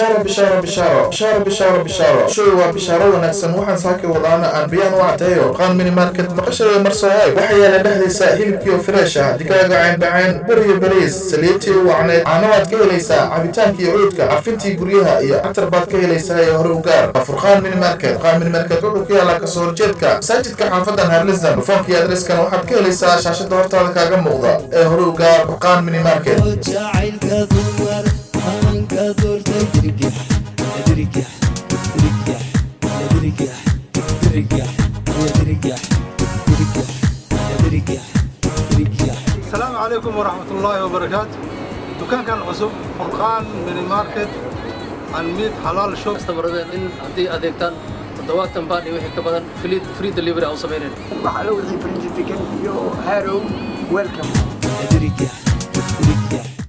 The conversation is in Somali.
Bishaaro, bishaaro, bishaaro, bishaaro, bishaaro, bishaaro. Shoy waa bishaaro wanaagsan. Waxaan saaki wadaana aan biyaan u cadeeyo. Furqaan Mini Market maqashadeeda mar soo eeg. Waxaa yaala dhexdiisa hilibkii oo fresh ah, digaaga caynbaceen, bur iyo bariis, saliidtii u wacneed, caano waad ka helaysaa, cabitaankii cuudka, carfintii guryaha iyo catar baad ka helaysaa ee hore u gaar. Waa Furqaan Mini Market. Furqaan Mini Market wuxuu ku yaalaa kasoo horjeedka masaajidka xaafadan Harlesden. Telefoonka iyo adreskana waxaad ka helaysaa shaashada hortaada kaaga muuqda ee hore u gaar Furqaan Mini Market. Jacaylka dumar hanka doortay, dirgax dirgax dirgax dirgax dirgax dirgax dirgax dirgax dirgax. Asalaamu calaykum waraxmat ullaahi wabarakaatu. Dukaankan cusub, Furqaan Mini Market and Meat Halal Shop. Customer-adeen in haddii adeegtaan £70 iyo wixii ka badan, free delivery aan u samaynayn. Waxaa la wixii Prince degan iyo Harrow, welcome. Dirgax.